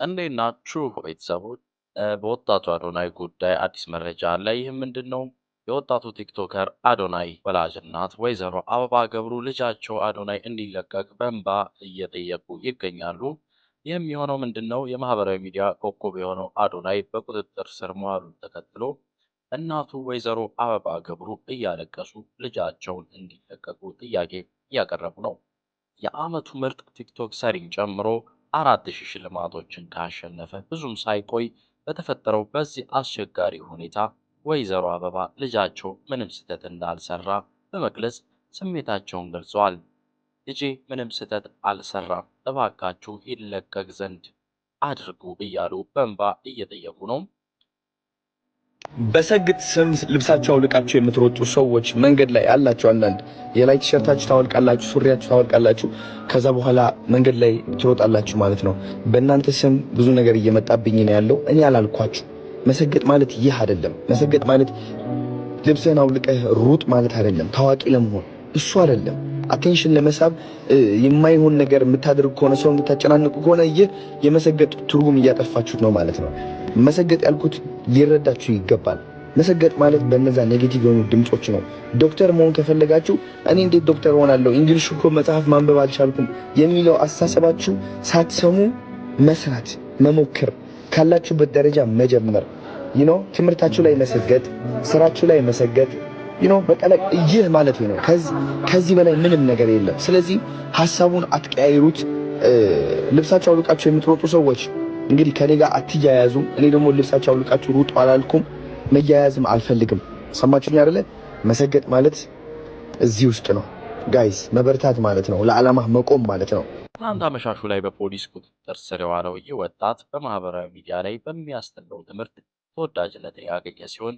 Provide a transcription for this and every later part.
እንዴት ናችሁ ቤተሰቦች? በወጣቱ አዶናይ ጉዳይ አዲስ መረጃ አለ። ይህም ምንድን ነው? የወጣቱ ቲክቶከር አዶናይ ወላጅ እናት ወይዘሮ አበባ ገብሩ ልጃቸው አዶናይ እንዲለቀቅ በእንባ እየጠየቁ ይገኛሉ። ይህም የሆነው ምንድን ነው? የማህበራዊ ሚዲያ ኮከብ የሆነው አዶናይ በቁጥጥር ስር መዋሉን ተከትሎ እናቱ ወይዘሮ አበባ ገብሩ እያለቀሱ ልጃቸውን እንዲለቀቁ ጥያቄ እያቀረቡ ነው። የዓመቱ ምርጥ ቲክቶክ ሰሪን ጨምሮ 4000 ሽልማቶችን ካሸነፈ ብዙም ሳይቆይ በተፈጠረው በዚህ አስቸጋሪ ሁኔታ ወይዘሮ አበባ ልጃቸው ምንም ስህተት እንዳልሰራ በመግለጽ ስሜታቸውን ገልጸዋል። ልጄ ምንም ስህተት አልሰራም፣ እባካችሁ ይለቀቅ ዘንድ አድርጉ እያሉ በእንባ እየጠየቁ ነው። በሰግጥ ስም ልብሳችሁ አውልቃችሁ የምትሮጡ ሰዎች መንገድ ላይ አላችሁ። አንዳንድ የላይ ቲሸርታችሁ ታወልቃላችሁ፣ ሱሪያችሁ ታወልቃላችሁ። ከዛ በኋላ መንገድ ላይ ትሮጣላችሁ ማለት ነው። በእናንተ ስም ብዙ ነገር እየመጣብኝ ነው ያለው። እኔ አላልኳችሁ። መሰገጥ ማለት ይህ አይደለም። መሰገጥ ማለት ልብስህን አውልቀህ ሩጥ ማለት አይደለም። ታዋቂ ለመሆን እሱ አይደለም። Attention ለመሳብ የማይሆን ነገር የምታደርጉ ከሆነ፣ ሰው የምታጨናንቁ ከሆነ ይህ የመሰገጥ ትርጉም እያጠፋችሁት ነው ማለት ነው። መሰገጥ ያልኩት ሊረዳችሁ ይገባል። መሰገጥ ማለት በእነዛ negative የሆኑ ድምፆች ነው። ዶክተር መሆን ከፈለጋችሁ እኔ እንዴት ዶክተር ሆናለሁ፣ English እኮ መጽሐፍ ማንበብ አልቻልኩም የሚለው አስተሳሰባችሁ ሳትሰሙ መስራት፣ መሞከር፣ ካላችሁበት ደረጃ መጀመር፣ ትምህርታችሁ ላይ መሰገጥ፣ ስራችሁ ላይ መሰገጥ፣ በቃ ይህ ማለት ነው። ከዚህ በላይ ምንም ነገር የለም። ስለዚህ ሀሳቡን አትቀያይሩት። ልብሳችሁ አውልቃችሁ የምትሮጡ ሰዎች እንግዲህ ከኔ ጋር አትያያዙም። እኔ ደግሞ ልብሳችሁ አውልቃችሁ ሩጡ አላልኩም፣ መያያዝም አልፈልግም። ሰማችሁኝ አይደለ? መሰገጥ ማለት እዚህ ውስጥ ነው guys። መበርታት ማለት ነው፣ ለዓላማ መቆም ማለት ነው። ትናንት አመሻሹ ላይ በፖሊስ ቁጥጥር ስር የዋለው ይህ ወጣት በማህበራዊ ሚዲያ ላይ በሚያስተምረው ትምህርት ተወዳጅነትን ያገኘ ሲሆን፣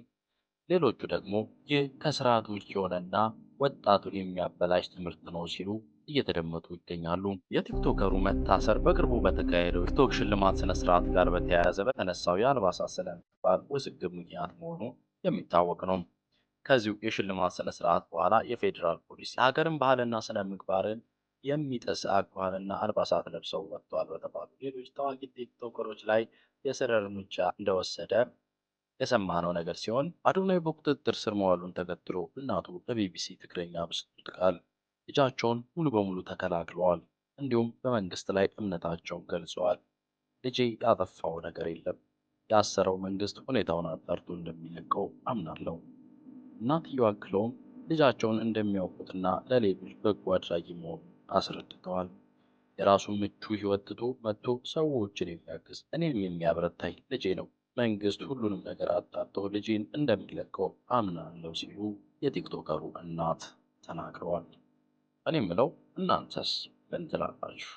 ሌሎቹ ደግሞ ይህ ከስርዓት ውጭ የሆነና ወጣቱን የሚያበላሽ ትምህርት ነው ሲሉ እየተደመጡ ይገኛሉ። የቲክቶከሩ መታሰር በቅርቡ በተካሄደው ቲክቶክ ሽልማት ስነ ስርዓት ጋር በተያያዘ በተነሳው የአልባሳት ስነ ምግባር ውዝግብ ምክንያት መሆኑ የሚታወቅ ነው። ከዚሁ የሽልማት ስነ ስርዓት በኋላ የፌዴራል ፖሊስ የሀገርን ባህልና ስነ ምግባርን የሚጥስ አኳኋንና አልባሳት ለብሰው ወጥተዋል በተባሉ ሌሎች ታዋቂ ቲክቶከሮች ላይ የእስር እርምጃ እንደወሰደ የሰማነው ነገር ሲሆን፣ አዶናይ በቁጥጥር ስር መዋሉን ተከትሎ እናቱ ለቢቢሲ ትግርኛ በሰጡት ቃል ልጃቸውን ሙሉ በሙሉ ተከላክለዋል። እንዲሁም በመንግስት ላይ እምነታቸውን ገልጸዋል። ልጄ ያጠፋው ነገር የለም፣ ያሰረው መንግስት ሁኔታውን አጣርቶ እንደሚለቀው አምናለሁ። እናትየው አክለውም ልጃቸውን እንደሚያውቁትና ለሌሎች በጎ አድራጊ መሆኑን አስረድተዋል። የራሱን ምቹ ህይወት ትቶ መጥቶ ሰዎችን የሚያግዝ፣ እኔም የሚያበረታኝ ልጄ ነው። መንግስት ሁሉንም ነገር አጣርቶ ልጄን እንደሚለቀው አምናለሁ ሲሉ የቲክቶከሩ እናት ተናግረዋል። እኔ የምለው እናንተስ ምን ትላላችሁ?